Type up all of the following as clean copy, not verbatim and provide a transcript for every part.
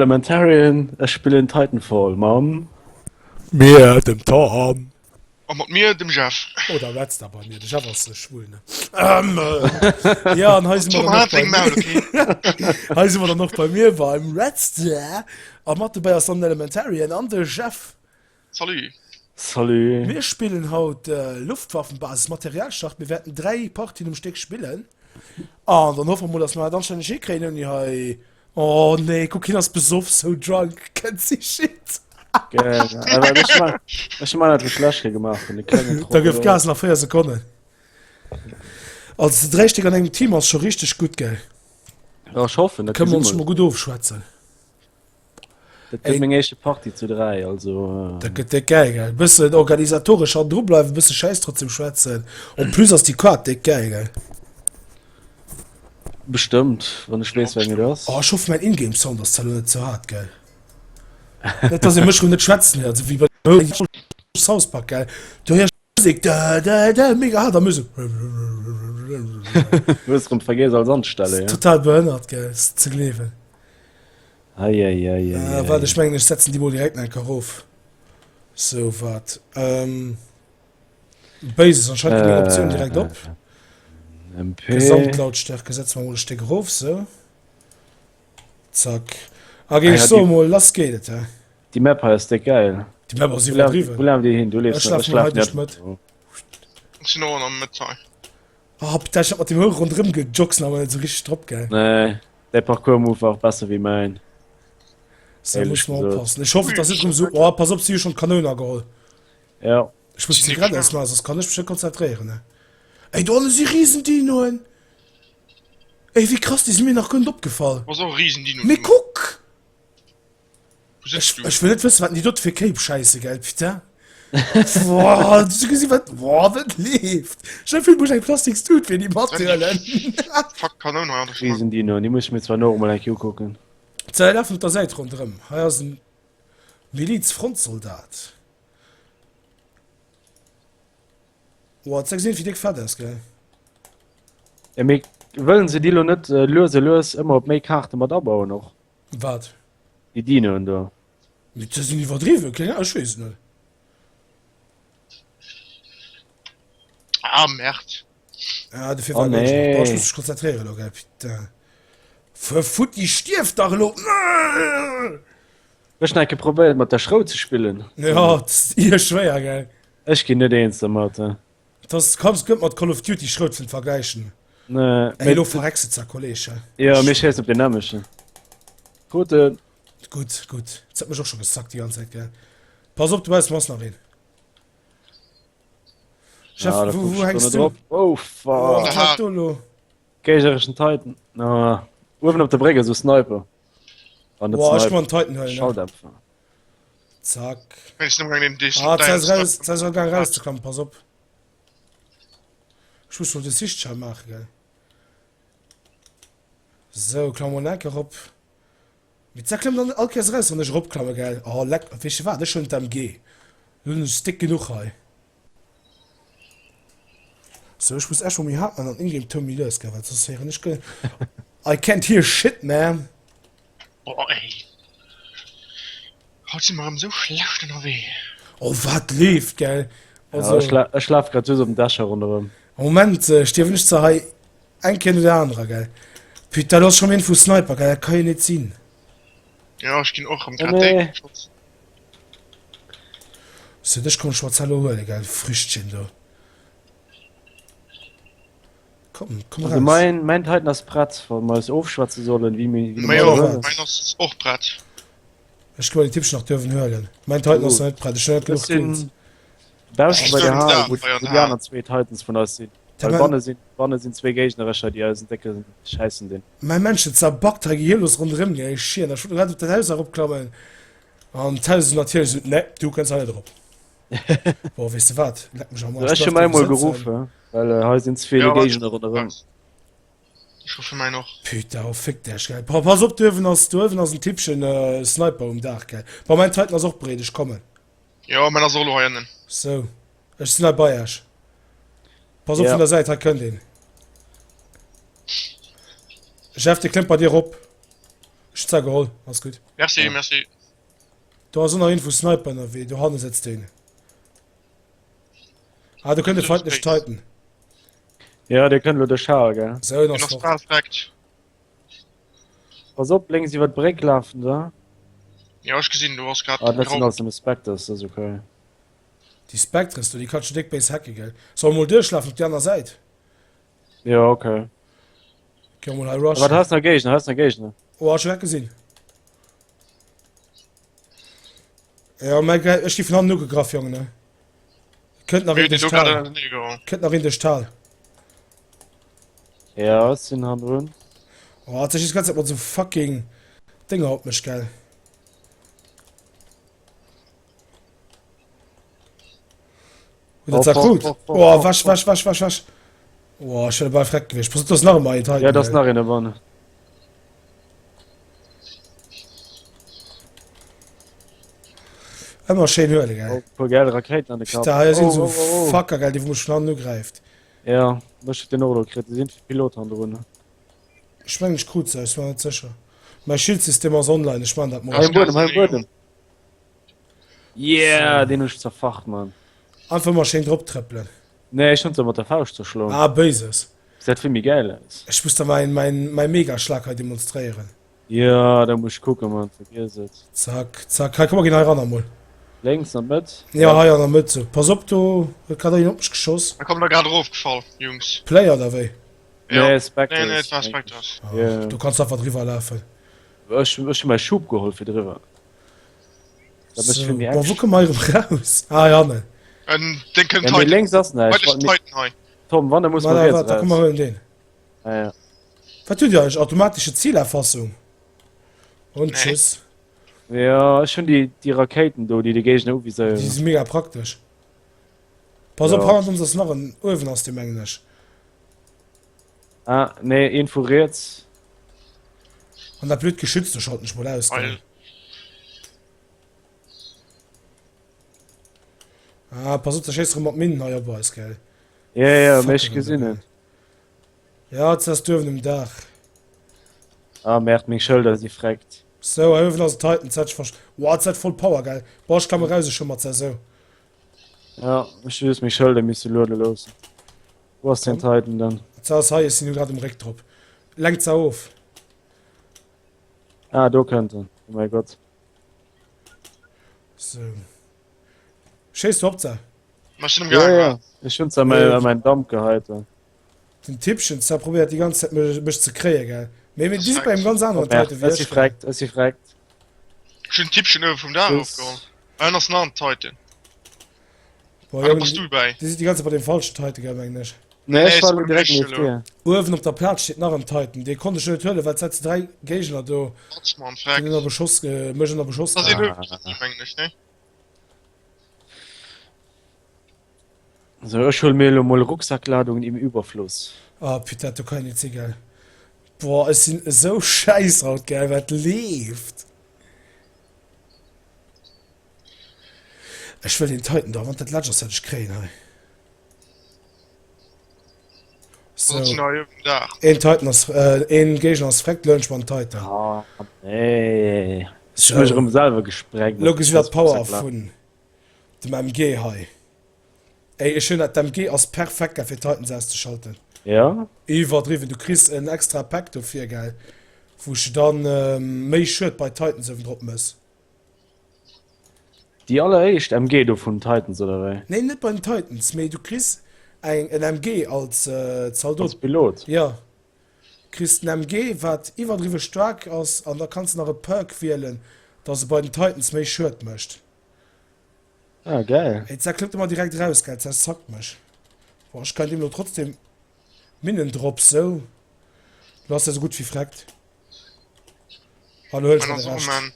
Elementarian, ech spillen Titanfall mam. Mir, dem Tom. A mat mir, dem Jeff. Oder Redstar bei mir, de Jeff ass schwul, ne? Ähm, ja, an hei si mer dann och bei mir. Hei si mer dann och bei mir beim Redstar. A mat dobäi ass dann den Elementarian an de Jeff. Salut. Salut. Mir spillen haut Luftwaffenbasis Materialschlacht. Mir wäerten 3 Partien um Stéck spillen. An dann hoffe mer mol, dass mer dat anstänneg hikréien ouni hei. Oh nee, kuck hien ass besoff, so drunk, can't see shit. Geil. Aber ech man, ech man dat schlecht gemaach vun de klengen Da gëff Gas nach 4 Sekonnen. Also 3 Stéck an engem Team ass scho richteg gutt, gell? Ja, ech hoffen, dat Kënne mer gesi ons mer. mol gutt ofschwätzen. Dat gëtt meng éischte Partie zu 3, also. Dat gëtt déck gäil, gell? Bëssen organisatoresch han dru bleiwen, bësse Schäiss trotzdem schwätzen. En plus ass déi Kaart déck gäil, gell? Bestëmmt, wann ech weess, wéi eng et ass. Oh, ech hoffen mäin Ingame Sound ass zwar lo net ze haart, gell? Net dass ee mech rëm net schwätzen héiert, sou wéi bei South Park, gell? Do héiers Musek, da da da, mega haart, a mir sou. Hues rëm vergiess alles anzestellen, jo? Total behënnert, gell? Ass ze gleewen. Eieieiei. Äh, waart, ech mengen, ech setzen déi mol direkt nach eng Kéier erof. Sou, waart. Ähm, Béises, anscheinend ginn meng Optioun direkt op. MP. Gesamtlautstärke setzen wir mol e Stéck erof, sou. Zack. A géing Ah ech ja, soe déi- mol, lass geet et, hä? Déi Map hei ass déck geil. Déi Map ass Wou lafen iwwerdriwwen. wou lafen déi hin? Du leefs Ech nach, laf ech mol hei laf duerch net. d'Mëtt. Ech sinn och an der Mëtt hei. Oh, putain, ech hab mat dem Houer ronderëm gejogst, awer net sou richteg drop, gell? Nee, däi Parcours Move war och besser wéi mäin. So, Éierlech muss man gesot. oppassen. Ech hoffen, dass net rëm sou. Oh, pass op, si hu schonn d'Kanoun ageholl. Ja. Ech muss d'Zigarett ausmaachen, soss kann ech mech net konzentréieren, ne? Ey, do hanne si Riesendinoen! Ey, wéi krass, déi si mir nach guer net opgefall. Ass och e Riesendino. Mee kuck! Wou sëtz du? Ech wëll net wëssen, wat déi dote fir Kéip schäisse, gell, putain. Boah, du gesi wat, boah, dat leeft. Stell dir vir, du muss eng Plastikstut fir déi mathuelen. Fuck, Kanoun hei an der Schlank. Riesendino, déi muss ech mir zwar no och mol eng Kéier ukucken. Ze lafen op der Säit ronderëm. Hei ass en Miliz-Frontsoldat. Boah, ze gesinn, wéi déck fett ass, gell? Ja, mee wëllen se déi lo net lues a lues ëmmer op méi Kaarte mat abauen och? Wat? Déi Dinoen do. Mee ze sinn iwwerdriwwen, keng Ahnung, ech weess et net. Ah, Merd. Ah, dofir Oh war oh, nee. Boah, ech nee. muss mech konzentréieren elo, gell, putain. Fuer futti, stierf dach elo! Ech hun enke probéiert mat der Schrout ze spillen. Ja, dat ass ier schwéier, gell. Ech ginn net eens dermat. Das kanns gëtt mat Call of Duty Schroutflint vergläichen. Nee, Ey, lo verreckst du zwar, Kolleg, hä? Ja, mir schéissen op den nämlechen. Guten. Gutt, gutt. Das hat mech och scho gesackt déi ganz Zäit, gell. Pass op, dobaussen ass nach een. Chef, Ja, da wou, kuck wou ech hängst do du? drop. Oh, Oh, fuck. wat war do lo? Géignereschen Titan. Ah, uewen op der Bréck ass e Sniper. Ah, net Boah, ech Sniper. man Titan hei, ne? Schalldämpfer. Zack. Wenn ich den den Ah, Zäit ass raus, Zäit ass gaang rauszeklammen, pass op. Ech muss mol de Sichtschau maachen, gell. Sou, klamm mol enke rop. Mee d'Sa klëmmt dann all Kéiers eraus, wann ech eropklamme, gell. Oh, leck, weess de wat, ech huelen d'MG. Lo hunn ech déck genuch hei. Sou, ech muss echt mol méi haart man an Ingame Toun méi lues, gell, well soss héieren ech guer. I can't hear shit, man. Boah, ey. Haut si mer erëm sou schlecht ënnerwee. Oh, wat leeft, gell. Also, Ja, ech, la ech laf grad just op den Dächer ronderëm. Am Moment äh, stierwen ech zwar hei eng Kéier no der anerer, gell. Putain, do ass schon een vu Sniper, gell, dat ka jo net sinn. Ja, ech ginn och erëm Oh, grad nee. déck geschoss. So, dech komm ech mat Zello huelen, gell, Früchtchen do. Komm, komm Also raus. mein, mein Titan ass prett, wa mer eis ofschwätze sollen, wéi mir wéi Mei mer och, huelen. mein ass och prett. Ech goen den Tippchen nach duerfen huelen. Mein Titan ass nach net prett, ech hunn net Ech genuch Kills. sinn baussen bei der Hal, wou Bei an wou der déi Hal. aner zwee Titans vun eis sinn. Well Mäin, banne sinn banne sinn zwee Géignerecher, déi eis en décke Schäissen dinn. mäin Mensch huet zerbackt hei gehirlos ronderëm, gell, ech schieren. Ech wollt grad op dat Haus eropklammen an d'Haus ass natierlech esou, ne, du kënns hei net erop. Boah, weess de wat, leck mech am So, Arsch, ech hu bleif mäi do mol sëtzen. geruff, well hei sinn ze vill Ja, wat? Géigner ronderëm. Ech ruffe mäin och. Putain, oh fick dech, gell. Pa, pass op, do uewen ass, do uewen ass en Typchen, äh, Sniper um Daach, gell. Boah, mäin Titan ass och breet, ech kommen. Jo, mäin ass och elo hei ënnen. Sou, ech sinn hei bei Iech. Pass op Ja. vun der Säit, hei kënnt een. Jeff, dee klëmmt bei dir erop. Ech hunn zwar geholl, ass gutt. Merci, merci. Do ass och nach een vu Sniper ënnerwee, do hanne sëtzt een. Ah, do kënnt e feindlech Titan. Ja, dee kënnt elo de Schal, gell? Sou, en Den ass ass fort. bal vreckt. Pass op, lénks iwwer d'Bréck lafen der. Jo, ech gesinn, do ass grad Ah, dat sinn grau. alles nëmme Spectres, dat ass okay. Déi Spectres do, déi kanns du déck béis hacke, gell? Solle mol duerchlafen op déi aner Säit? Jo, okay. Gi mol hei Wat rushen. hei ass nach Géigner, hei ass nach Géigner. Oh, hast du grad gesinn? Ja, mä gell, ech gi vun hannen ugegraff, Jongen, ne? Kënnt nach een Mir duerch hunn do grad d'Tal. ënnertenee geholl. Kënnt nach een duerch d'Tal. Ja, ech sinn hannendrun. Oh, hat sech die ganze Zeit mat so fucking Dinger op mech, gell? Huet dat krut? Oh, wasch, wasch, wasch, wasch, wasch. Oh, ech wär bal freck gewiescht. Pass op, do ass nach ëmmer een Titan. Ja, do ass nach een eran. Ëmmer schéin huele, gell? Oh, puer geil Rakéiten an de Kapp. Da hei sinn Oh, sou oh, oh, oh. Fucker, gell, déi wou mech vun hannen ugräift. Ja, ech huet den och elo kritt. Do sinn Pilot hannendrun. Ech mengen ech krut se, ech si mer net sécher. Mäi Schildsystem ass online, ech man dat mol. Hei um Buedem, hei um Buedem. Yeah, deen hunn ech zerfacht, Mann. Einfach mol schéin drop trëppelen. Nee, ech hunn se mat der Fauscht zerschloen. Ah, Béises. Gesäit vill méi gäil aus. Ech muss der mäin, mäin, mäi Megaschlag hei demonstréieren. Jo, da muss ech kucken, Mann. Vergiess et. Zack, zack. Hei, komm, mer ginn hei ran emol. Lénks an d'Mëtt? Jo, hei an der Mëtt sou. Pass op, do huet grad een op mech geschoss. Da kommt der grad erofgefall, Jungs. Player oder wéi? Jo. Nee, Spectres. Nee, nee, et war Spectres. Ah, do kanns du einfach driwwer lafen. Ech, ech hu mäi Schub geholl fir driwwer. Dat mécht vill méi Bon, wou Action. komme mer hei erëm raus? Ah, hei hannen. En deen kënnt Ja, mee Titan. lénks ass näischt. Hei ass Titan hei. Tom, wann, da muss Ma mer da, riets wat, da komm mer raus. huelen deen. Ah, ja. Wat hutt Dir eigentlech? Automatesche Zielerfassung? Und Nee. tschüss. Ja, ech hunn déi, déi Rakéiten do, déi de Géigner Déi uviséieren. si mega praktesch. Pass op, Ja. hannert ons ass nach en. Uewen ass dee, mengen ech. Ah, nee, een vu riets. An dat blöd Geschütz do schalten ech mol aus, gell. Ah, pass op, da schéisst erëm mat Minnen hei op eis, gell. Ja, ja, mee ech gesinn et. Ja, et ass duerwen um Daach. Ah, merde, meng Schëlder si freckt. Sou, hei uewen ass en Titan, d'Set versch. Wow, d'Set voll Power, gell. Boah, ech klamme raus, ech hu mat Set sou. Ja, ech hu just meng Schëlder misse luede loossen. Wou ass den Titan dann? D'Set ass hei, ech sinn elo grad um Réck drop. Lenkt se of. Ah, do kënnt en. Oh mäi Gott. So. Schéiss du op ze? Ma ech sinn am Ja, Gaang, ja. wa? Ech hunn se a mäi, a mäin Damp geheit. Den Tippchen ze probéiert déi ganz Zäit mech, mech ze kréie, gell? Mee mir Das déi si bei engem freckt. ganz Oh aneren merde, Titan wéi ech si ech, gell? freckt, ech si freckt. Ech hunn den Tippchen uewe vum Daach Tschüss. erofgeholl. Ah, en ass en aneren Titan. Boah, Ah, do Jongen, bass du bäi. Dir sidd déi ganz Zäit bei deem falschen Titan, gell, mengen ech. Nee, Nee, ech ech war sinn elo beim direkt richtege nieft elo. dir. Uewen op der Plaz steet nach en Titan. Dee konnt ech net huelen, well et setzen 3 Géigner do, Batz, Mann, déi freckt. ënner Beschoss, mech ënner Beschoss Das ass een gehalen. uewen, mengen ech, nee? So, ech huele mir elo mol Rucksackladungen im Überfluss. Oh putain, do kann een net si, gell. Boah, ech sinn esou schäiss haut, gell, wat leeft? Ech wëll deen Titan do, wann dat lescht ass, wat ech kréien hei. So. Een Titan ass, äh, een Géigner ass freckt, lënsch man Titan. Ah, nee. Ech hu mech erëm selwer gesprengt. Lo gesi wat d'Power vun dem MG hei. Ey, ech hunn dat, d'MG ass perfekt gell fir Titans auszeschalten. Ja? Iwwerdriwwen, du kriss en extra Pack dofir gell, wou s du dann méi Schued bei Titans ewendrop drop mëss. Déi alleréischt MG do vun Titans oder wéi? Nee, net bei den Titans, mee du kriss eng en MG als Zaldot. Als Pilot? Jo, kriss den MG wat iwwerdriwwe staark ass an da kanns de nach e Perk wielen, dass e bei den Titans méi Schued mécht. Ah, geil. Ey, d'Sa klëmmt ëmmer direkt raus, gell, d'Sa zackt mech. Boah, ech kann deem lo trotzdem Minnen drop, sou. Lo ass e sou gutt wéi freckt. A lo huel ech mer de Rescht.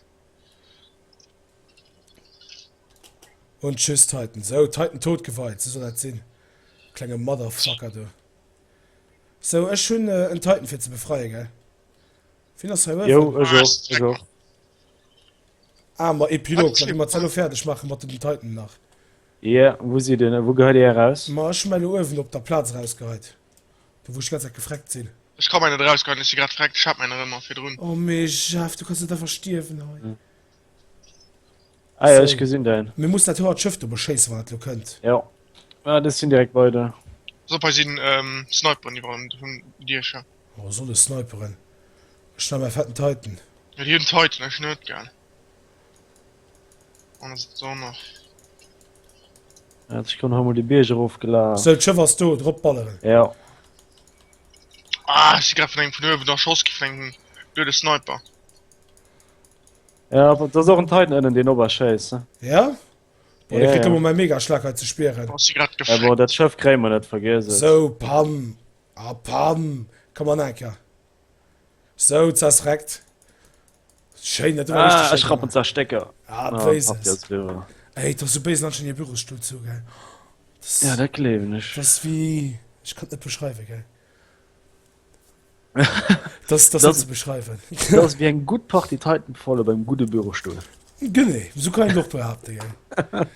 Und tschüss Titan. Sou, Titan totgeweit, sou soll dat sinn. Klenge Motherfucker du. Sou, ech hunn äh, en Titan fir ze befreie, gell? Wien ass hei uewen? Jo, ech och, ech och. Ah, ma Epilog, da gi mer d'Zello fäerdeg maache mat den Titan nach. Yeah, wou si den? Wou geheit Dir eraus? Ma ech hu mäi lo uewen op der Plaz erausgeheit. Do wou ech déi ganz Zäit gefreckt sinn. Ech ka mei net erausgoen, ech si grad verreckt, ech hat mäin erëm a virdrun. Oh mee Jeff, du kanns net einfach stierwen hei. Ah ja, ech gesinn däin. Mir mussen dat hoert Schëff do beschéissen, wann et lo kënnt. Jo, ah, dës sinn direkt bei der. Pass op, hei sinn Sniperen iwwerall um Diecher. Oh, solle Sniperen. Ech hunn awer mäi fetten Titan. Jo, déi hunn Titan, ech net, gell. An ass et och nach. Ja, ech komm hei mol de Bierg erof gelaf. Sou, d'Schëff ass do, drop balleren. Ja. Ah, ech si grad vun engem vun uewen erschoss gi vun engem blöde Sniper. Ja, da ass och en Titan ënnen, deen op eis schéisst, ne? Ja? Boah, dee Ja, kritt ja. elo mol mäi Megaschlag hei ze spieren. Oh, ech si grad Ja, boah, gefreckt. dat Schëff kréie mer net, vergiess et. Sou, pam! A pam! Komm an enker. Sou, z'ass reckt. Schéin, dat war Ah, richtig ech schéin rappen gemaach. z'a Stécker. Ah, Ah, d'wéis Party es. ass eriwwer. Ey, et ass sou béis, anscheinend hir Bürosstull zou, gell. Das, Ja, dat gleewen ech. das ass wéi, ech kann et net beschreiwen, gell. Das, das Das- net ze beschreiwen. Dat ass wéi eng gutt Partie Titanfall op engem gudde Bürostull. Genee, sou kann een et och behaapten, gell.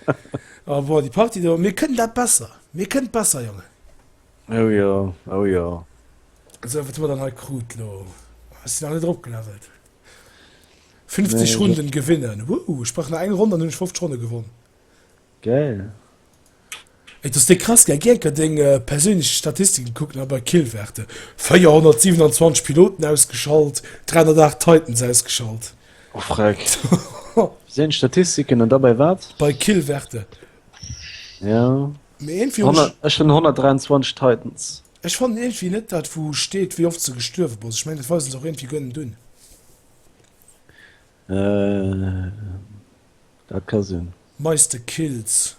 Oh, boah, déi Party do, mir kënnen dat besser. Mir kënnen et besser, Jongen. Oh jo, oh jo. Sou, wat hu mer dann hei krut lo? Ech sinn nach net eropgelevelt. 50 Nee, Runden gewinnen. Wouh, ech brauch nach eng Ronn, dann hunn ech 50 Ronne gewonn. Geil. Ey, dat ass déi krass, gell? Géi enker deng perséinlech Statistiken kucken a bei Killwerte. 427 Piloten ausgeschalt, 308 Titans ausgeschalt. Oh freck. Perséinlech Statistiken an da bei wat? Bei Killwerte. Ja. Mee iergendwéi hunn ech. Ech hunn 123 Titans. Ech fannen iergendwéi net dat wou steet wéi oft se gestuerwe bass. Ech mengen dat weisen se och iergendwéi guer net un. Dat ka sinn. Meiste Kills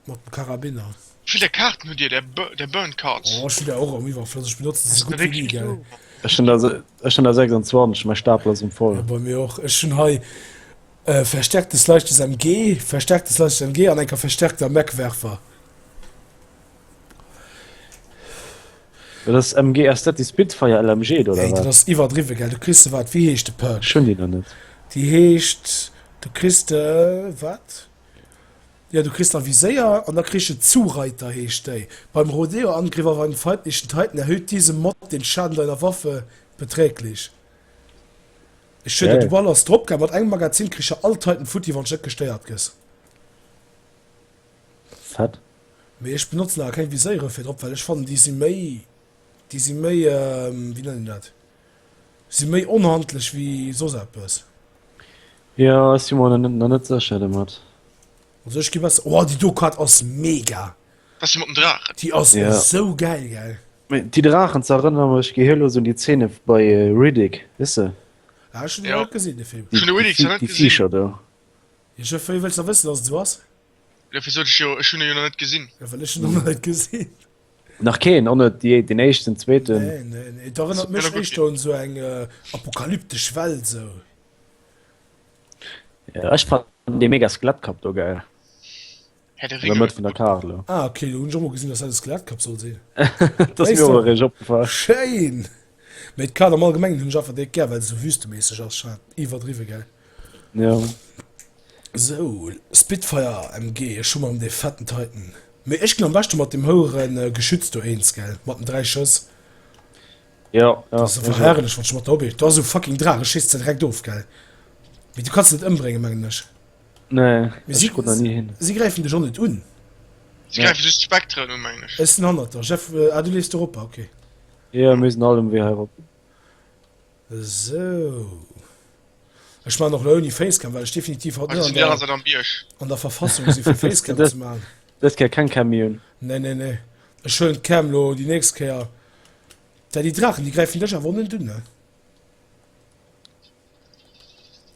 mat dem Karabiner. Wéivill där Kaarten hutt dir, där Burn Cards? Oh ech hunn der och am Iwwerfloss, ech benotzen se sou gutt wéi ni gell. Ech hunn der ech hunn der 26, mäi Stapel ass erëm voll. Jo bei mir och. Ech hunn hei verstärktes leichtes MG, verstärktes leichtes MG an enker verstärkter Mech-Werfer. Dat ass MG, ass dat déi Spitfire LMG oder Ey, dat wat? ass iwwerdriwwe gell. Du kriss se wat, wéi heescht de Perk? Ech hunn déi nach net. Déi heescht, du kriss de wat? Jo, du kriss da Viséier an da kriss de Zureiter heescht déi. Beim Rodeo-Angriff auf einen feindlichen Titan erhöht diese Mod den Schaden deiner Waffe beträglich. Ech hunn der Geil. du ballerst drop gell, mat engem Magazin kriss de all Titan futti wann s net gestéiert gëss. Fett. Mee ech benotzen awer keng Viséiere fir drop, well ech fannen déi si méi, déi si méi, wéi nennt een dat, si méi onhandlech wéi soss eppes. Jo, ech si mer nach net sécher domat. Also ech gi besser, oh déi do Kaart ass mega! Dat ass déi mat den Draachen. Déi ass Ja. esou gäil, gell? Mee déi Draachen z'erënnere mech gehirlos un déi Zeene bei Riddick, weess de? Ah, ech hunn deen Jo. nach net gesinn, de Film. Ech hunn de Riddick zwar net Déi gesinn. Viecher do. Jo, Jeff, wéi wëlls de wëssen, dass et esou ass? Dofir sot ech jo, ech hunn e jo nach net gesinn. Jo, well ech en och nach net gesinn. Nach keen, och net déi, deen éischten, zweeten. Nee, nee, nee. Et erënnert mech éischter un esou eng apokalyptesch Welt, esou. Ja, ech fannen dee mega Skelettkapp do geil. Herr der An der Ringe. Mëtt vun der Kaart elo. Ah, okay, do hunn ech och mol gesinn, dass dat e Skelettkapp soll sinn. Dat ass mir och eréischt opgefall. Schéin! Mee d'Kaart am Allgemengen hunn ech einfach déck gär, well se esou wüsteméisseg ass. Ech fannen dat iwwerdriwwe gäil. Jo. Sou, Spitfire MG, ech hu mer em dee fetten Titan. Mee ech ginn am beschte mat deem houeren Geschütz do eens, gell? Mat den 3 Schëss. Jo, jo. Dat ass einfach herrlech, wann ech mat der op. Do ass esou fucking Draach, ech schéiss se direkt of, gell? Mee du kanns se net ëmbréngen, mengen ech. Nee, Mee ech si, krut nach ni hin. si gräifen dech och net un. Si gräife just d'Spektren un, mengen ech. Ech sinn hannert der, Jeff. Ah, du leefs do erop, okay. Jo, mir sinn all um Wee hei erop. Sou. Ech maan och lo ouni Facecam, well ech definitiv haut net an der, an der Verfassung si fir Facecam ze maan. Dës Kéier keng Cam méi un. Nee, nee, nee. Ech huelen d'Cam lo déi nächst Kéier. Ja, déi Draachen, déi gräifen dech awer och net un, ne?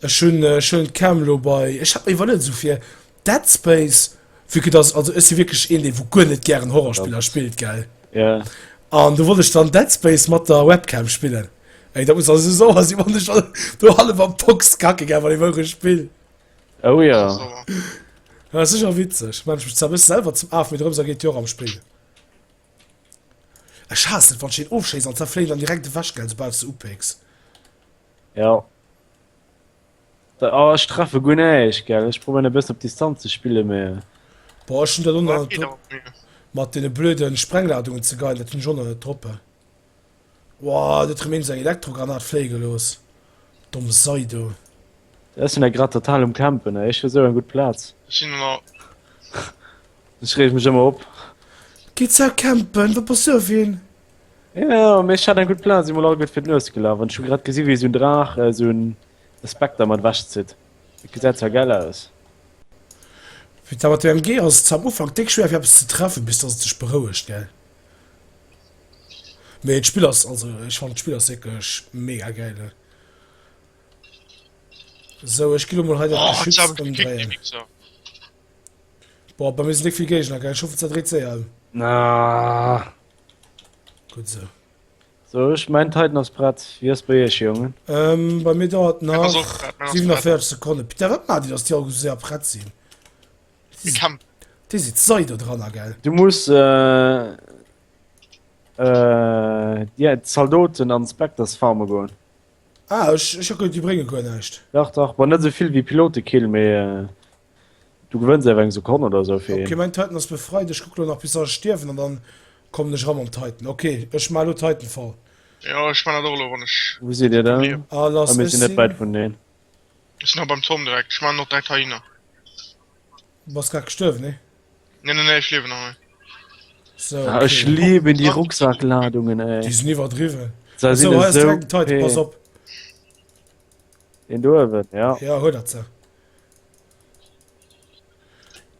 Ech hunn, ech huelen d'Cam lo bei, ech hat mer iwwerluet esou fir Dead Space, vue que dass, also ech si wierklech een, dee wou guer net gären Horrorspiller spillt, gell? Ja. An do wollt ech dann Dead Space mat der Webcam spillen. Ey, dat muss also esou sauer sinn, wann ech do hallef am Box kacke gell, wann ee wouer Spill. Oh ja. Dat ass sécher witzeg. Maan ech mech zwar e bësse selwer zum Af, mee drëms ergeet jo och am Spill. Ech haassen et, wann ech een ofschéiss an zerfléien dann direkt ewech, gell, soubal s de upécks. Ja. Oh, ech treffe guer näischt, gell. Ech probéieren e bëssen op Distanz ze spillen, mee. Boah, ech hunn dat och nach net drop. Mat deene blöden Sprengladungen ze geien, dat hunn ech och nach net drop. Woah, huet rem een seng Elektrogranat fléie gelooss. Domm Sei do. Ech sinn da grad total um Campen, ey. Ech hu sou eng gutt Plaz. Ech sinn ënner. Ech reeg mech ëmmer op. Geet se campen? Wat bass du fir een? Jo, mee ech hat eng gutt Plaz, si mol all gutt fir d'Nues gelaf an ech hu grad gesi wéi sou en Draach sou en Spectre mat ewech zitt. Dat gesäit zwar gäil aus. Putain, mat dem MG ass et zwar am Ufank déck schwéier fir eppes ze treffen, bis dass et sech berouegt, gell? Mee d'Spill ass, also ech fannen d'Spill ass wierklech mega gäil, ne? Sou, ech gi lo mol hei dat Oh, jetzt Geschütz hab ich gekickt, ëmdréien. die Wichser. Boah, bei mir sinn déck vill Géigner, gell? Ech hoffen, dat dréit séier ëm. Na. Gutt esou. So, ech mäin Titan ass prett. Wéi ass bei iech, Jongen? Ähm, bei mir dauert Meiner nach ass och prett, meiner ass prett. 47 Sekonnen. Putain, wat maacht dir, dass déi all esou séier prett sinn? Mir campen. Déi si d'Sei do dranner, gell? Du muss äh, äh, déi Zaldoten an Spectres farme goen. Ah, ech, ech hu déi brénge guer näischt. Dach, dach, bon net esou vill wéi Pilotekill, mee äh, du gewënns awer eng Sekonn oder esou fir Okay, een. mäin Titan ass befreit. Ech kucke lo nach bis se stierwen an dann kommen ech eran mam Titan. Okay, ech maache lo Titanfall. Jo, ech man dat och elo, wann ech Wou sidd dir dann? liewen. Ah, Ah, lass, mir ech sinn net wäit sinn. vuneneen. Ech sinn hei beim Tom direkt. Ech man och direkt heihinner. Du bass grad gestuerwen, nee? Nee, nee, nee, ech liewen nach hei. So, Ah, ech okay. lieben déi Rucksackladungen, ey. Déi sinn iwwerdriwwen. Da sinn So, hei ass esou direkt en Titan, pass P. op. Deen do uewen, ja. Ja, huet dat se.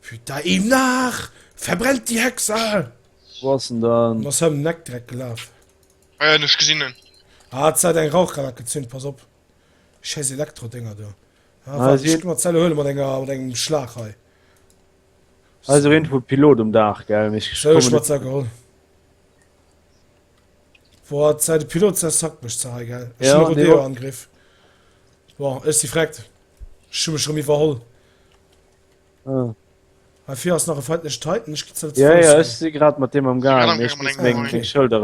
Putain, ihm nach! Verbrennt die Hexe! Wo ass en dann? Und ass hëm Neck direkt gelaf. Ah ja, ech gesinn en. Ah, hat seit eng Rauchgranat gezünnt, pass op. Scheiß Elektro-Dinger do. Ah, Ah, warte, si- ich mal Zelle huele mat enger mat engem Schlag hei. Hei ass och irgendwo Pilot um Daach, gell? Mee ech So, ech kommen mat se geholl. Boah, zei de Pilot zersackt mech ze hei, gell? Ech Ja, hunn e nee, Rodeo-Angriff. Bon, ech si freckt. Ech hu mech rëm iwwerholl. Ah. Hei vir ass nach e feindlechen Titan, ech gi ze Ja, Fouss ja, ginn. ech si grad mat deem am Gaang, mee ech Grad am muss Gaang meng mat meng Schëlder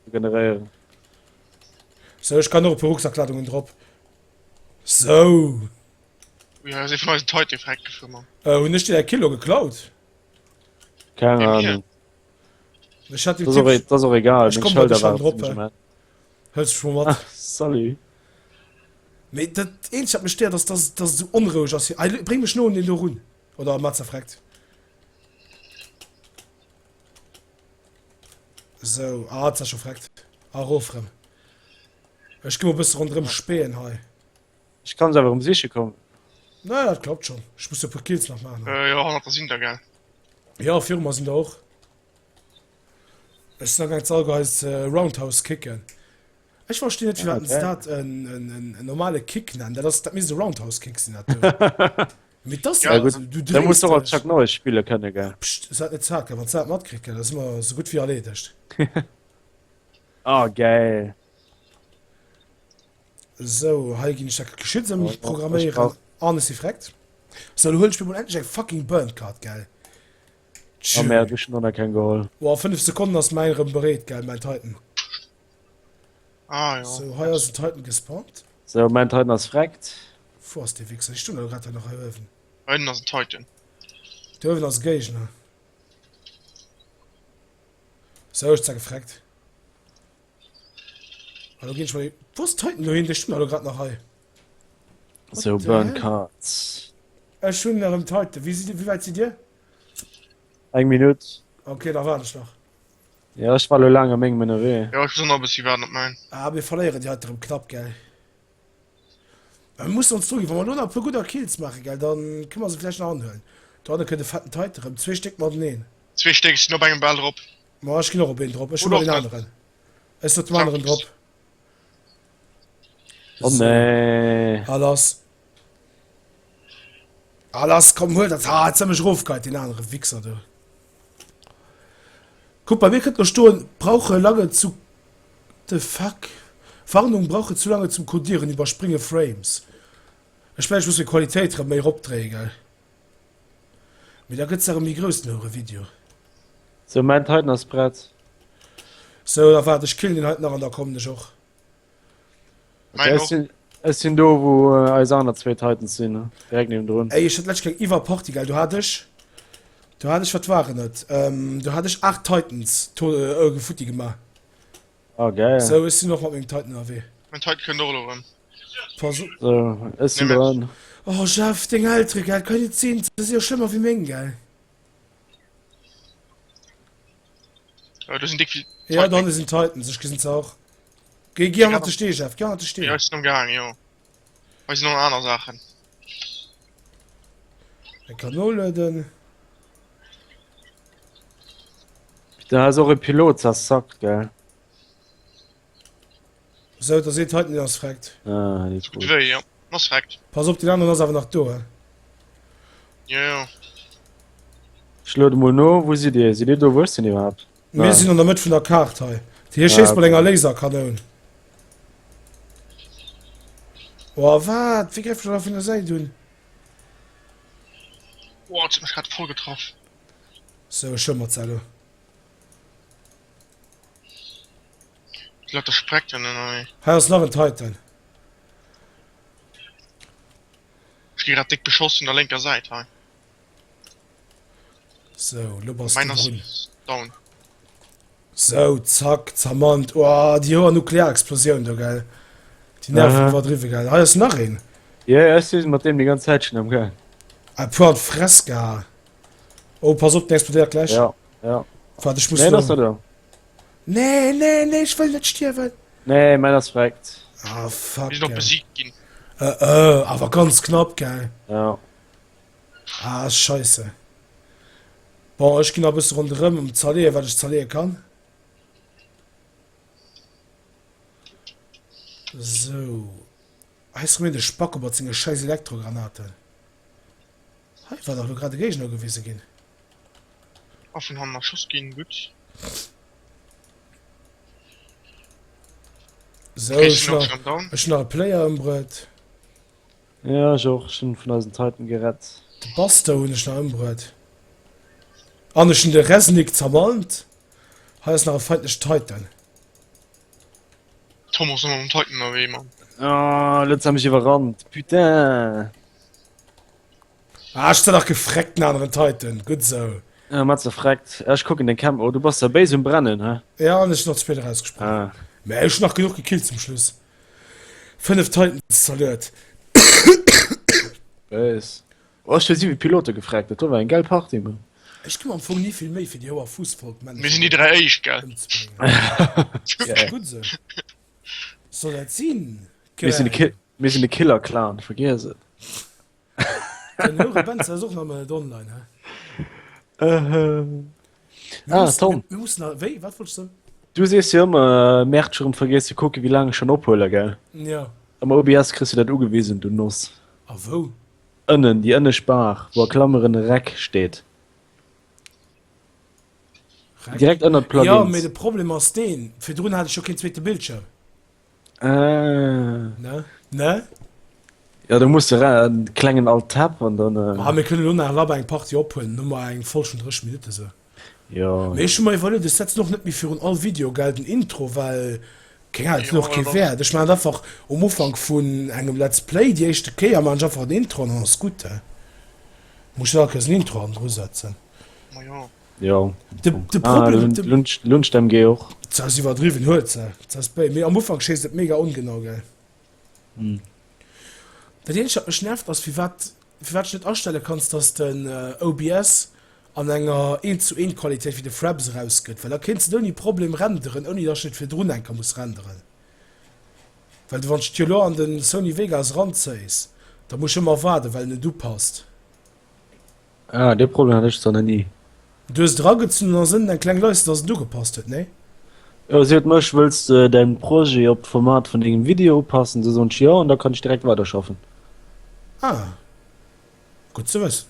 regeneréieren. So, ech kann och e puer Rucksackladungen drop. Sou. Ui, hei ass ee vun eisen Titan freckt gefuer, Mann. Äh, hunn ech dir däi Kilo geklaut? Keng Wéi mir? Ahnung. Ech hat dem Das ass och, Typ. das ass och egal, Ech meng komm bei Schëlder dech han waren drop, zimmlech hä? am Enn. Hëls dech mol mat. Ah, salut. Mee dat eenzegt wat mech stéiert ass, dass dass et esou onroueg ass hier. Ei, bréng mech no un deen do run. Oder mat zerfreckt. Sou, ah, et ass scho freckt. Ah, erof rëm. Ech gi mol e bësse ronderëm spähen hei. Ech kann se awer erëm siche kommen. Naja, dat klappt schon. Ech muss jo e puer Kills nach maachen. Äh, jo, hannert der sinn der, gell? Ja, viru mer sinn der och. Ech sinn amgaang z'allgeheis ze Roundhouse kicken. Ech verstinn net, firwat se Okay. dat en, en, en, en normale Kick nennen. Dat ass, dat misst e Roundhouse Kick sinn, dat do. Mee dat ass Ja, Ja, gutt. du Da muss dréis du och als dech. Chuck Norris spille kënne, gell? Pscht, sot net ze haart, gell? Wann se dat matkritt, gell, da si mer sou gutt wéi erleedegt. Ah, geil. Sou, hei ginn ech dat Geschütz Oh, ech ëmprogramméieren. brauch. An ech si freckt. Sou, lo huelen ech mir mol endlech eng fucking Burn Card, gell? Oh, merde, ech hunn och nach keng geholl. Boah, 5 Sekonnen ass mäin erëm bereet, gell, mäin Titan. Ah, jo. Sou, hei ass en Titan gespawnt. Sou, mäin Titan ass freckt. Wou ass dee Wichser? Ech stoung elo grad hei nach hei uewen. Hei ënnen ass en Titan. Do uewen ass e Géigner. Sou, ech ze gefreckt. Hallo ginn ech mal. Wo ass Titan lo hin? Dee stoung elo grad nach hei. What Sou, the Burn hell? Cards. Ech hunn nach en Titan. Wéi si, wéi wäit sidd dir? Eng Minutt. Okay, da waarden ech nach. Ja, ech war lo laang a mengem ënnerwee. Jo, ech muss och nach e bëssi waarden op mäin. Ah, mir verléieren déi heite rëm knapp, gell? Mä mir mussen ons druginn. Wa mer elo nach e puer gudder Kills maachen, gell, dann kënne mer se vläicht nach anhuelen. Dohanne kënnt e fetten Titan erëm. Zwee Stéck mateneen. Zwee Stéck, ech sinn op engem bal drop. Ma ech ginn och op een drop. Ech hu Oder mer och deen net. aneren. Ech sinn op dem aneren drop. Oh nee. A lass. A lass, komm huel dat. Ah, jetzt hat mech erofgeheit, deen anere Wichser do. Kuck, bei mir kënnt lo stoen, brauche lange zu. The fuck? Warnung, brauche zu lange zum Codieren, überspringe Frames. Ech mengen, ech muss meng Qualitéit rëm méi eropdréien, gell? Mee da gëtt se erëm méi grouss, den houre Video. Sou, mäin Titan ass prett. Sou, da waart, ech killen deen heiten nach an da kommen ech och. Okay, ech sinn, ech sinn do, wou eis aner zwéi Titans sinn, direkt niewendrun. Ey, ech hat d'lescht Kéier eng Iwwerparty, gell, do hat ech, do hat ech, wat waren et, do hat ech 8 Titans to, futti gemaach. Ah, geil. Sou, ech sinn och mat mengem Titan ënnerwee. Mein Titan kënnt och elo erëm. Pass op. Sou, ech sinn Nee, dran. Oh Jeff, deng Eltere, gell, kann net sinn, se si jo schlëmmer wéi meng, gell? Äh, do sinn déck vill Ja, do Titan. hanne sinn Titans, ech gesinn se och. Géi, gi hannert de Stee, Jeff, gi hannert de Stee. Ja, ech sinn am Gaang, jo. Hei sinn och nach aner Saachen. Eng kann nolueden. Da ass och e Pilot, das sackt, gell? Sou, da seet heiten, deen ass freckt. Ah, déi Gutt wéi, ja. Ass freckt. Pass op, deen aneren ass awer nach do, he? Jo, jo. Ech luede mol no. Wou sidd Dir? Sidd Dir do? Wou ech sinn iwwerhaapt? Mir sinn an der Mëtt vun der Kaart hei. Hie schéisst mat enger Laserkanoun. Oh, wat? Wéi gräift mech da vun der Säit un? Oh, et huet mech grad voll getraff. Sou, ech huel mer d'Zello. Lauter Sprecken ënnerwee. Hei ass nach en Titan. Ech gi grad déck beschoss vun der lénker Säit hei. Sou, lo bass du Mäin ass drun. down. Sou, zack, zermannt. Oah, déi hoer Nuklearexplosioun do, gell? Déi nerven Aha. iwwerdriwwe, gell? Hei ass nach een. Ja, ja, ech si mat deem déi ganz Zäit schon am Gaang. E puer an d'Fress geha. Oh, pass op, den explodéiert gläich. Ja, ja. Waart, ech muss Nee, lo. das ass do. Nee, nee, nee, ech wëll net stierwen. Nee, mäin ass vreckt. Ah, fuck. Mir sinn och besiegt ginn. Äh, äh, awer ganz knapp, gell? Ja. Ah, scheisse. Bon, ech ginn nach e bësse ronderëm um zerleeën, wat ech zerleeë kann. Sou. Hei ass rëm een de Spacko mat senge scheiss Elektrogranaten. Hei war dach lo grad e Géigner gewise ginn. A vun hannen erschoss ginn, gutt. Sou, Okay, ech ech sinn och nach, schon down. ech nach e Player ëmbruet. Ja, ech och. Ech hunn vun eisen Titan gerett. De Buster hunn ech nach ëmbruet. An ech hunn de Resnick zermalmt. Hei ass nach e feindlechen Titan. Tom ass ëmmer mam Titan ënnerwee, Mann. Oh, lo huet se mech iwwerrannt. Putain. Ah, ech sinn nach gefreckt, den aneren Titan. Gutt esou. Ja, mat se freckt. Ech kucken den Camp. Oh, du bass da béis um Brennen, hä? Ja, an ech sinn och ze spéit erausgesprongen. Ah. Mä ech hunn nach genuch gekillt zum Schluss. 5 Titans zerluet. Béis. Oh, ech hu 7 Pilote gefreckt. Dat do war eng gäil Party, Mann. Ech gi mer am Fong ni vill Méi fir déi Houer Fussvolk-Männercher Mir sinn déi 3 éischt, gell? ëmzebréngen. Ist gutt esou. Soll dat sinn? Mir sinn de Ki mir sinn de Killer-Clan, vergiess et. Den Hure Benzer ass och nach ëmmer net online, hä? Mir Ah, mussen, Tom. mir mussen nach, wéi, wat wolltest du? Du sees jo ëmmer, Merde, ech hu rëm vergiess ze kucken, wéi laang ech schonn ophuelen, gell? Ja. Am OBS kriss du dat ugewisen, du Noss. A wou? Ënnen, déi ënnescht Bar, wou a Klammeren Rec steet. Rec? Direkt ënnert Ja, Plugins. mee de Problem ass deen, virdrun hat ech jo keen zweete Bildschirm. Ah. Ne? Ne? Ja, do muss de en klengen Alt-Tab an dann. Ah, mir kënnen elo nach labber eng Partie ophuelen, hu mer eng voll vun 30 Minutte sou. Jo. Mee ech hu mer iwwerluet, ech setzen och net méi virun all Video, gell, den Intro, well, keng Ahnung, et huet och kee Wäert. Ech maachen einfach um Ufank vun engem Let's Play, déi éischte Kéier, maachen ech einfach en Intro an dann ass gutt, he. Muss ech net all Kéiers en Intro hannendru setzen. Ma jo. Jo. De, de Problem, de. Luncht MG och. Dat ass iwwerdriwwen, huet se. Dat ass béi. Mee am Ufank schéisst et mega ongenau, gell? Dat eenzegt wat mech nervt ass firwat firwat ech net astelle kanns dass den OBS an enger 1 zu 1 Qualitéit wéi de Fraps erausgëtt, well da kéints de et ouni Problem renderen ouni dass ech et virdrun eng Kéier muss renderen. Well du wann s de et jo elo an den Sony Vegas eranzéis, da muss ech ëmmer waarden well en net upasst. Ah, dee Problem hat ech zwar nach ni. Du hues et eragezunn an ass ënnen eng kleng Leiste, dass et ugepasst huet, nee? Jo, si huet mech, Wëlls de däin Projet op d'Format vun dengem Video upassen? Du soen ech jo, an da kann ech direkt weiderschaffen. Ah, gutt ze wëssen.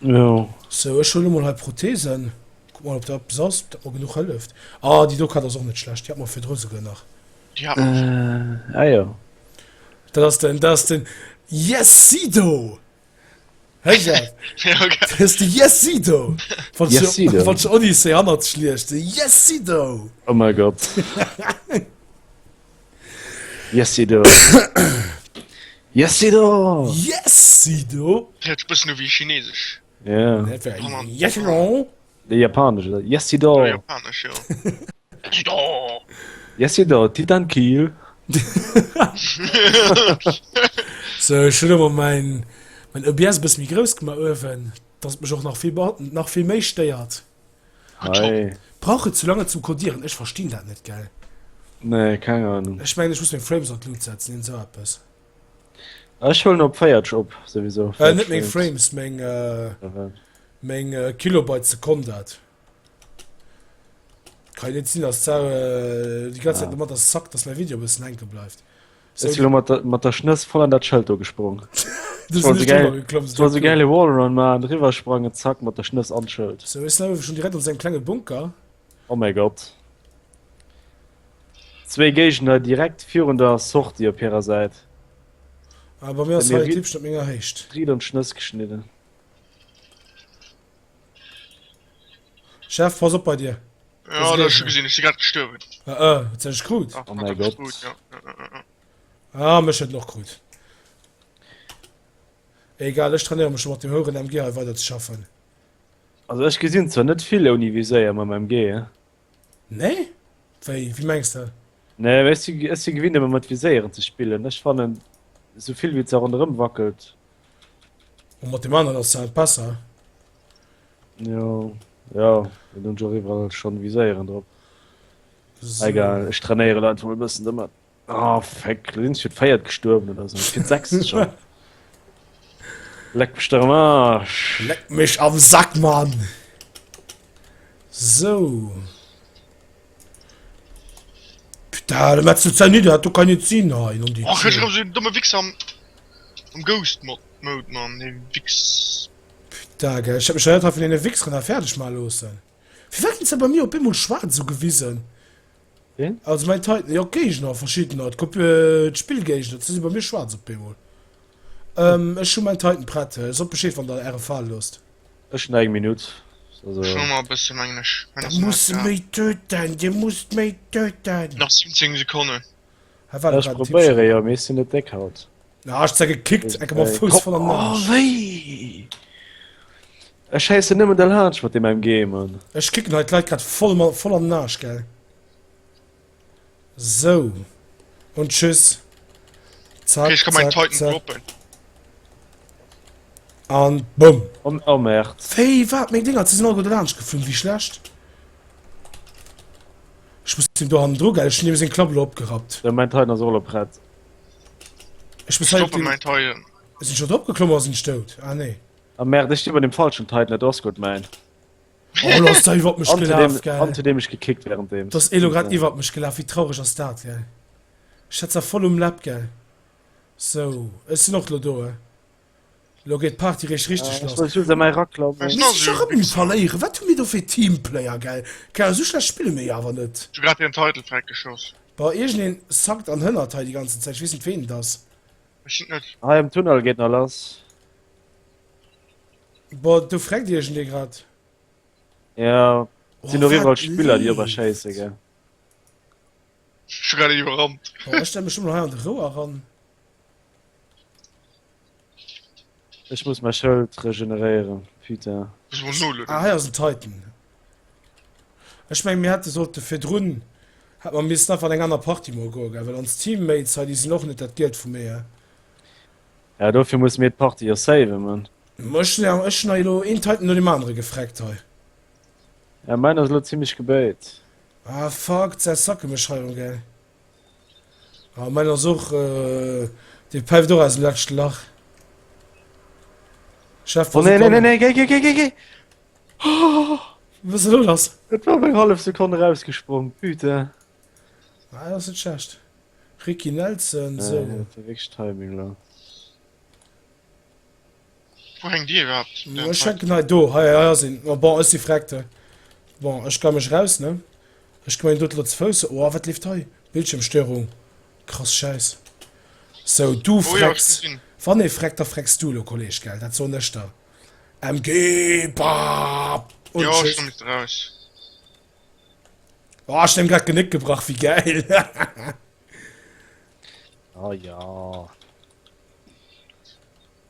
Jo. Sou, ech huelen elo mol hei Prothesen. Kuck mol, ob dat eppes ass, ob dat mer genuch hëlleft. Ah, déi do Kart ass och net schlecht, déi hat mer virdru souguer nach. Déi hat mer schon. Ah jo. Dat ass den, dat ass den Yes Sido! Hä Jeff? Ja, okay. Dat ass de Yes Sido! Wann Yes Sido. Wann Odyssey hannert sech liest, de Yes Sido! Oh mein Gott. Yes Sido. Yes Sido! Yes Sido! Dat huet sech bëssen u wéi chinesesch. Ja. Dat wär Yes Sido! De japanesch, oder? Yes Sido! Japanesch, jo. Yes you do, Titan Kiel. Sou, ech hunn elo mol mäin mäin OBS e bësse méi grouss gemaach uewen, dass et mech och nach vill nach vill méi stéiert. Hei. Brauch et sou lange zum Codieren? Ech verstinn dat net, gell? Nee, keng Ahnung. Ech mengen ech muss meng Frames an d'Lut setzen, iergend sou eppes. Ech huelen op 40 op, souwisou. Äh, net meng Frames, meng meng Kilobyte Sekonn dat. Kann jo net sinn, dass d'Sau déi ganz Zäit domat ass zackt, dass mäi Video e bëssen hänke bleift. Ech si lo mat der, mat der Schnëss voll an dat Schëld do gesprong. Du sinn ech drüber geklomm. Ech wollt sou gäile Wallrun maachen, driwwer sprangen, zack, mat der Schnëss an d'Schëld. Sou, ech sinn awer schon direkt an sengem klenge Bunker. Oh mäi Gott. Zwéi Géigner direkt virun der Sortie op hirer Säit. Ah, bei mir ass hei e Typchen op menger Héicht. Riit an d'Schnëss geschnidden. Chef, pass op bei dir. Ja, dat schon gesinn, ech si grad gestuerwen. Äh, äh, huet se dech krut? Oh mäi Gott. Ah, mech huet en och krut. Egal, ech trainéiere mech scho mat dem houeren MG hei weider ze schaffen. Also ech gesinn zwar net vill ouni Viséier mam MG. Nee? Wéi, wéi mengs de? Nee, mee ech si, ech si gewinnt ëmmer mat Viséieren ze spillen. Ech fannen esou vill wéi et se ronderëm wackelt. Oh, mat deem aneren ass se halt besser. Jo, jo, mee do hunn ech och iwwerall schonn Viséieren drop. So. Egal, ech trainéiere lo einfach mol e bëssen domat. Oh feck, lo sinn ech fir d'véiert gestuerwen oder sou, fir d'sechst schonn. Leck mech dach am Arsch. Leck mech am Sack, Mann! Sou. Putain, de metzelt säi nidder, dat do kann net sinn hei, non Och ech erëm sou en domme Wichser am am Ghost Mod Mode, Mann, dee Wichs. Putain, gell, ech hätt mech jo net hei vun deene Wichseren hei fäerdeg maache loossen. Firwat ginn se bei mir op eemol schwaarz ugewisen? Ween? Also mäin Titan, jo d'Géigner, verschiddener, d'Spillgéigner, se si bei mir schwaarz op eemol. Ech hu mäin Titan prett, sot Bescheed wann der äre fale loosst. Ech hunn nach eng Minutt, also. Ech hunn och nach e bësse mengen ech. Der muss méi töten, dir musst méi töten! Nach 17 Sekonnen. Hei war Ech grad en Tippchen. probéiere jo, mee ech sinn net déck haut. Ah, ech ze gekickt, enke mam Fouss voll an den Oh Arsch. wéi! Ech schéissen nëmmen de laanscht mat deem MG, Mann. Ech kicken hei d'Leit grad voll ma voll an den Arsch, gell. Sou. Und tschüss. Zack, Okay, ech kann meinen zack, Titan zack. droppen. An bumm. Oh, oh Merd. Wéi, wat? Meng Dinger, se sinn alleguer dolaanscht geflunn, wéi schlecht. Ech muss him do hannendru, gell. Ech hunn him seng Klapp elo opgerappt. Sou, mäin Titan ass och elo prett. Ech muss hei op Stoppe den. mäin Titan. Sinn ech scho drop geklomm oder sinn ech dout? Ah, nee. Ah merde, ech sti bei dem falschen Titan, dat ass gutt mäin. Oh, lo ass der iwwert mech An zu gelaf, dem, gell. an zu dem ech gekickt währenddeems. Dass ee lo grad iwwert mech gelaf, wéi traureg ass dat, gell. Ech hat se voll um Läpp, gell. Sou, ech sinn och lo do, he. Lo geet d'Party réischt richteg Ech lass. wollt just a mäi raklammen. Ech Mir si scho rëm um Verléieren, wat hu mir do fir Teamplayer, gell. Keng Ahnung, sou schlecht spille mir jo awer net. Ech hu grad hiren Title fräigeschoss. Boah, iergendeen sackt an hënnert hei déi ganzen Zäit, ech weess net ween et ass. Ech sinn et net. Hei am Tunnel geet nach lass. Boah, do freckt iergendee grad. Ja, et sinn Oh, och iwwerall wat Spiller, déi op eis leeft? schéisse, gell. Ech hu grad een iwwerrannt. Boah, ech stelle mech lo mol hei an de Rouer ran. Ech muss mäi Schëld regeneréieren, putain. Muss mol nolueden. Ah, hei ass en Titan. Ech mengen, mir hätte sollte virdrun, hätt mer missen einfach an eng aner Partie mol goen, gell, well ons Teammates hei, déi sinn och net dat Gielt vum Ee. Ja, dofir musse mir d'Partie jo saven, Mann. Ma ech hunn ech hunn hei elo een Titan no deem anere gefreckt hei. Ja, mäin ass elo zimlech gebéit. Ah fuck, d'Sä sacke mech hei erëm, gell. Ah, mäin ass och, dee päift och aus dem leschte Lach. Chef, Oh pass nee, op nee, nee, dann. nee, géi, géi, géi, géi, géi! Oh! Wat ass elo lass? Et war op eng hallef Sekonn erausgesprong, putain. Ah, dat ass net schlecht. Ricky Nelson, Nee, sou. dat war wierklech Timing elo. Wou hänkt dir iwwerhaapt den Ech Titan? hänken hei do, hei, hei ass een. Oh, bon, ech si freckt. Bon, ech ka mech raus, ne? Ech gemein dot lo ze Fouss. Oh, wat leeft hei? Bildschirmstörung. Krass Schäiss. Sou, du Oh jo, ech frecks. gesinn. Wann ee freckt, da frecks du lo, Kolleg, gell? Dat soen ech der. MG, bap! Und Jo, ech tschüss. komm jetzt raus. Oh, ech hun em grad d'Genéck gebrach, wéi gäil. Oh ja.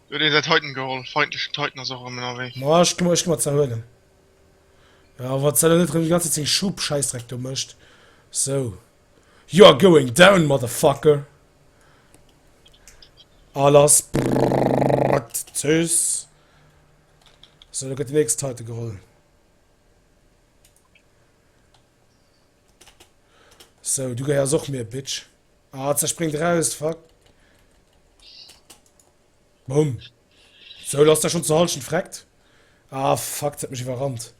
Du huet een säi Titan geholl. Feindlechen Titan ass och erëm ënnerwee. Ma ech gi mer, ech gi mer zerhuelen. Ja, wat soll er net rëm déi ganze Zäit seng Schub Schäissdreck do mécht. Sou. You are going down, motherfucker! A lass. Tschüss. Sou, lo gëtt déi nächst Titan geholl. Sou, du gehéiers och mir, Bitch. Ah, zerspringt raus, fuck. Bumm. Sou, lo ass der schon zur Halschent freckt. Ah, fuck, dat huet mech iwwerrannt.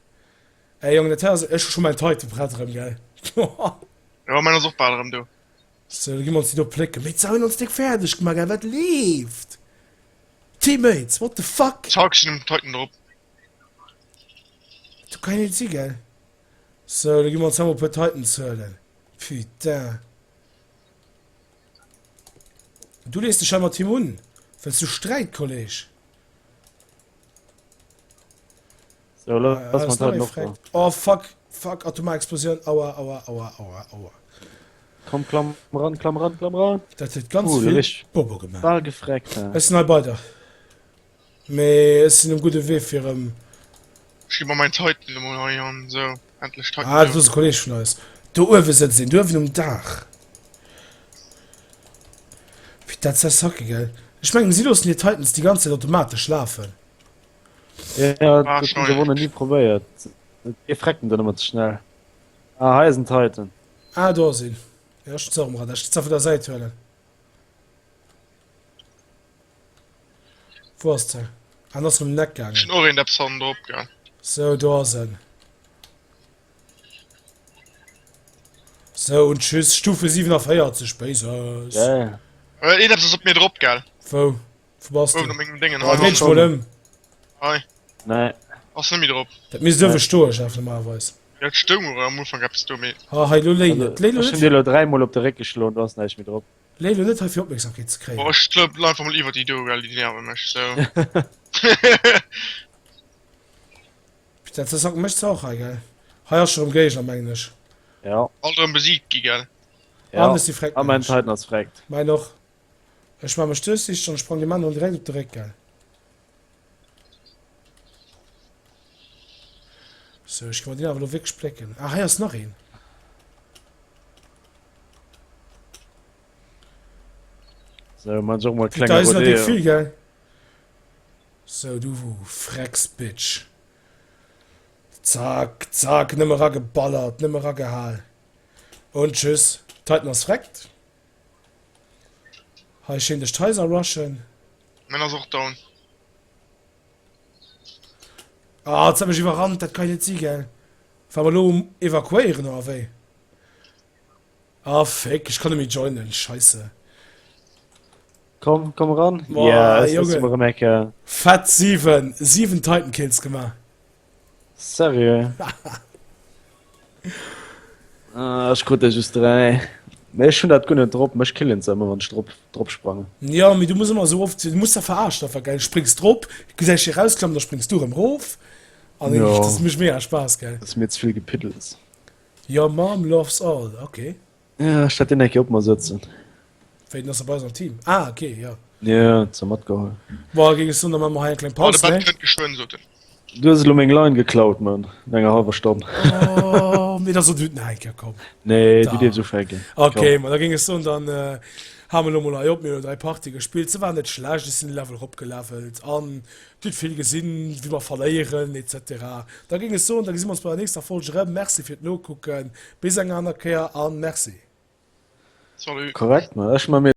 Ey, Jong, dat hei ass... Ech hu scho mäin Titan prett erëm, gell? Jo, mäin ass och bal erëm do. Sou, da gi mer ons déi do plécken. Mee ze hunn ons déck fäerdeg gemaach, gell? Wat leeft? Teammates, what the fuck? Zack, sinn um Titan drop. Dat kann jo net si, gell? Sou, da gi mer ons hei mol e puer Titans huelen. Putain. Du lees dech hei mat him un. Wëlls du Sträit, Kolleg? So, lo, äh, lass mal noch da. Oh, fuck, fuck, atomar Explosioun. Aua, aua, aua, aua, aua. Komm, klamm ran, klamm ran, klamm ran. Dat huet ganz uh, vill Bobo gemaach. Bal gefreckt, ja. Ech sinn hei bei der. Mee ech sinn um gudde Wee fir ëm. Ech gi mer mein Titan emol hei an, sou, endlech Titan. Ah, dat ass e Kolleg vun eis. Do uewe sëtzt een, do uewen um Daach. Wéi dat zersacke, gell? Ech mengen, si loossen hir Titans déi ganz Zäit automatesch lafen. Ja, dat hunn se wohl ni probéiert. Dir frecken dann ëmmer ze schnell. Ah, hei ass en Titan. Ah, do ass een. Ja, ech hunn se och um Radar. Ech géif se vun der Säit huelen. Wou ass de? Ah, en ass rëm neck gaangen. Ech hunn och een eppes hannen drop, gell. Sou, do ass en. Sou, und tschüss. Stufe 47, Béises. Geil. Äh, een eppes ass op mir drop, gell. Wou? Wou bass du? Uewen op mengem Déngen. Oh, dréi dech mol ëm. Hei. Nee. Ass net méi drop. Dat misst uewe stoen, Jeff, normalerweis. Ja, et stoung och am Ufank eppes do, mee. Ah, hei, lo léi net. Léi lo Ech hunn net. dir elo dräimol op de Réck geschloen, do ass näischt méi drop. Léi lo net hei fir Opmierksamkeet ze kréien. Boah, ech klëpp einfach mol iwwer déi do, well déi nerve mech sou. Putain, dat Sack mécht se och hei, gell? Hei ass scho rëm Géigner, mengen ech. Ja. Alt erëm besiegt gi, gell? Ja. An ech si freckt, A mengen mäin ech. Titan ass freckt. Mäin och. Ech maa mech duerchsiichteg an sprang deem aneren direkt op de Réck, gell? Sou, ech gi mer deen awer elo wierklech plécken. Ah, hei ass nach een. Sou, man ech och mol Putain, klenge hei sinn der déck Rodeo. vill, gell? Sou, du Frecksbitch. Zack, zack, nëmme rageballert, nëmme ragehal. Und tschüss. Titan ass freckt. Hei schéin duerch d'Haiser rushen. Mäin ass och down. Ah, jetzt hat mech iwwerrannt, dat kann net si, gell? War mer lo um evakuéieren oder wéi? Ah, fick, ech kann net méi joinen, scheisse. Komm, komm ran. Boah, Ja, es Junge. ist immer eng Ecke. Fett 7, 7 Titan Kills gemaach. Seriö? Ah, ech krut der just 3. Mee ech hunn dat guer net drop, mech killen se ëmmer wann ech drop drop sprangen. Jo, mee du muss ëmmer esou oft, du muss da verarscht einfach, gell, du spréngs drop, gesäis dech erausklammen, da spréngs du erëm erof an Jo. dat mécht mega Spaass, gell. Ass mir ze vill Gepiddels. Your mom loves all, ok. Ja, ech hat deen eng Kéier op mer sëtzen. Wéi, den ass da bei eis am Team? Ah, ok, jo. Jo, huet se matgeholl. Bon, géing ech soen, da maache mer hei eng kleng Oh, de Paus, Bett ne? kënnt geschwënn, sot en. Du hues elo meng Line geklaut, Mann, no enger hallwer Stonn. Oh, mee da so du et nach eng Kéier, komm. Nee, du Da. dierfs ufänken. Ok, Komm. ma da géing ech soen, dann hale mer elo mol hei op. Mir hunn elo 3 Partie gespillt, se waren net schlecht, ech sinn de Level eropgelevelt an Dir hutt vill gesinn, wéi mer verléieren etc. Da géing ech soen, da gesi mer ons bei der nächster Folg erëm. Merci fir d'Nokucken, bis eng aner Kéier an Merci. Salut. Korrekt, man. Ech man mir.